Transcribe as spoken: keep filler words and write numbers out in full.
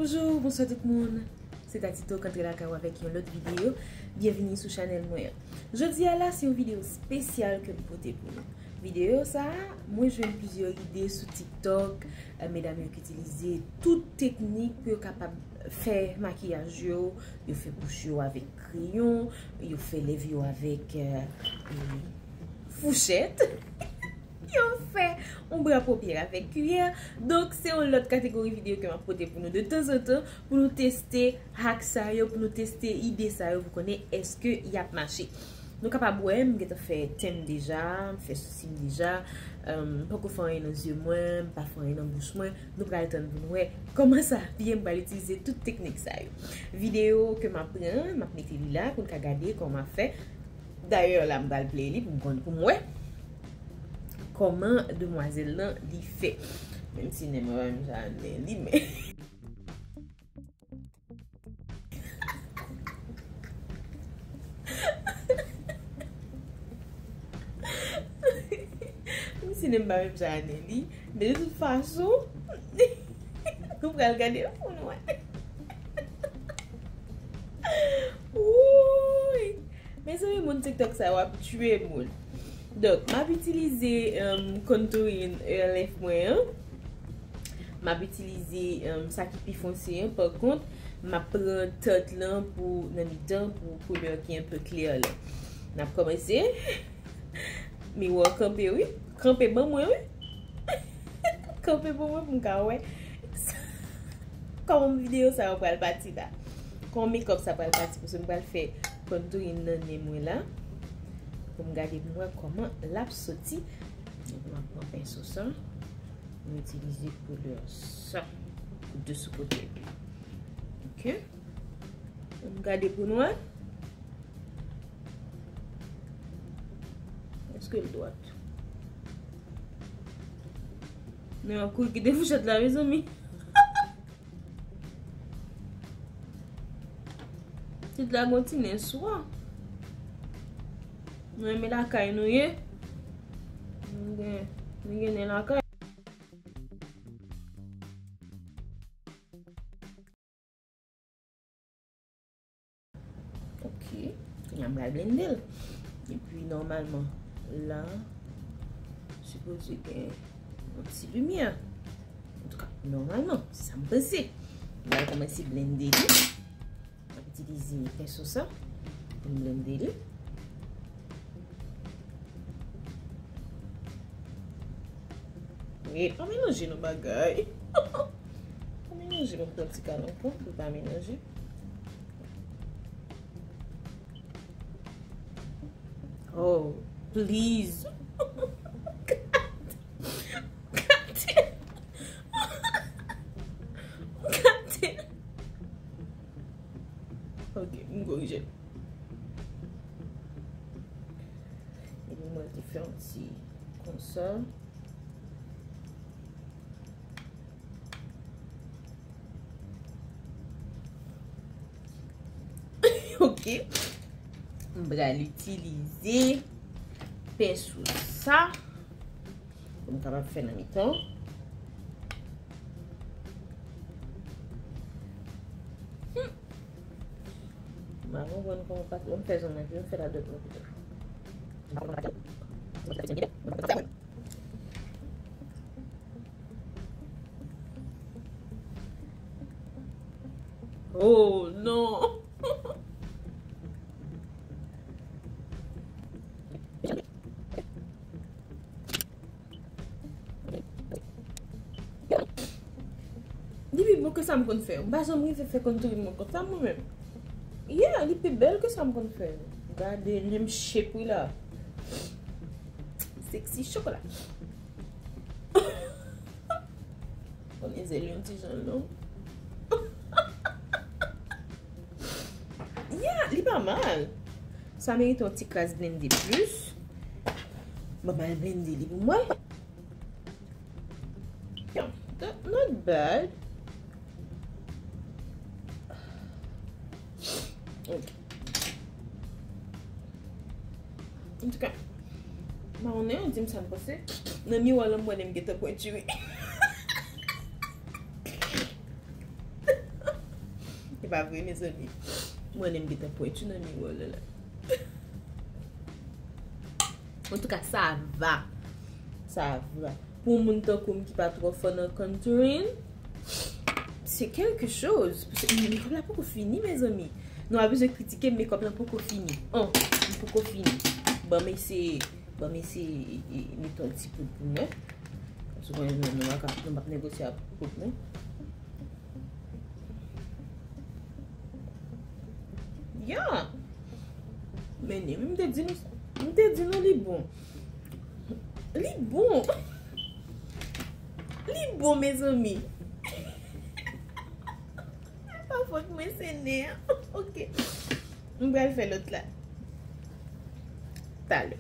Bonjou, bonswa tout moun. Se Tatito k antre lakay ou avèk yon lòt videyo. Byenvini sou chanèl mwen an. Jodi a la, se yon videyo espesyal ke m pote pou nou. Videyo sa a, mwen jwenn plizyè ide sou TikTok, eh, medam yo ki itilize tout teknik pou yo kapab fè makiyaj yo, yo fè bouch yo avèk kreyon, yo fè lèv yo avèk, eh, eh, fouchèt. Yo fè yon bra popyè avèk kiyè. Donk, se yon lòt kategori videyo ke m ap pote pou nou de tanzantan, pou nou teste hack sa yo, pou nou teste ide sa yo, pou konnen èske y ap mache. Nou kapab wè, m gentan fè ten m deja, m fè sousi m deja, eh, m poko fè anyen nan zye mwen, m pa fè anyen nan bouch mwen. Nou pral tann pou nou wè kòman sa ap ye, m pral itilize tout teknik sa yo. Videyo ke m ap pran, m ap mete li la pou n ka gade kòman fè. Dayè, la, m pral play li pou m konn, pou m wè kòman demwazèl lan li fè. Menm si nen mwen pa menm jan ak nen li, men menm si nen m pa menm jan ak nen li, men de tout fason, nou pral gade pou nou wè. Wouy! Mezanmi, moun TikTok sa yo ap tiye moun. Donk, m ap itilize, um, contouring E L F mwen an. M ap itilize, um, sa ki pi fonse an. Pa kont, m ap pran tant lan pou nan mitan pou koulè ki enpe klè lan. N ap kòmanse. Miwa kanpe, wi. Kanpe ban mwen, wi. Kanpe ban mwen pou m ka wè kòman videyo sa yo pral pati la. Kòman makeup sa pral pati, paske m pral fè contouring nan nen mwen la. Pou m gade pou m wè kòman l ap soti. Donk, m ap pran penso sa. M itilize koulè sa. Pou de sou kote. Ok. Ann gade pou n wè. Èske l dwat? Nou ap kouri kite fouchèt la, mezanmi. Pitit la gon ti nen swa. Nou renmen lakay nou ye. Nou gen, nou gen nen lakay. Ok. Kounye a m pral blende l. Epi, nòmalman, la, sipoze gen yon ti limyè. Antouka, nòmalman, se sa m panse. M pral kòmanse blende li. M ap itilize penso sa pou m blende li. Wi, pa melanje non bagay. Pa melanje non, pran ti kal ankò pou pa melanje. Oh, please. Gade. Gade. Ok, m korije l. Epi mwen te fè yon ti konsa. Ok. M pral itilize penso sa. Pou m kapab fè nan mitan. Hmm. M pa konprann kòman pa, m fè zòn nan, m fè ladòt nan pito. Oh non. Li pi bon ke sa m konn fè. M pa janm rive fè contouring mwen konsa mwen menm. Yeah, li pi bèl ke sa m konn fè. Gade, li m shape wi la. Sexy chocolat. Konnen zèl yon ti jan long. Yeah, li pa mal. Sa merite yon ti kras blende plis. Ban m al blende li pou mwen. Yeah, that not bad. Ok. Antouka, m pa konnen, di m sa n panse. Nan miwa lan m wè nen m gentan pwentire. Pa vre, mezanmi. Mwen menm gentan pwenti nan miwa la la. Antouka, sa va. Sa va. Pou yon moun tankou m ki pa twò fò nan contouring, se kèlke choz. Paske makeup la poko fini, mezanmi. Nou pa bezwen kritike m, makeup la poko fini. Oh, li poko fini. Ban m eseye, ban m eseye e, e, mete yon ti poud pou mwen. Paske nou, nou, nou pa ka, nou p ap negosye ak poud, non. Ya. Men ni, m te di nou, m te di nou li bon. Li bon. Li bon, mezanmi. Se pa fòt mwen, se nen an. Ok. M pral fè lòt la. Talè.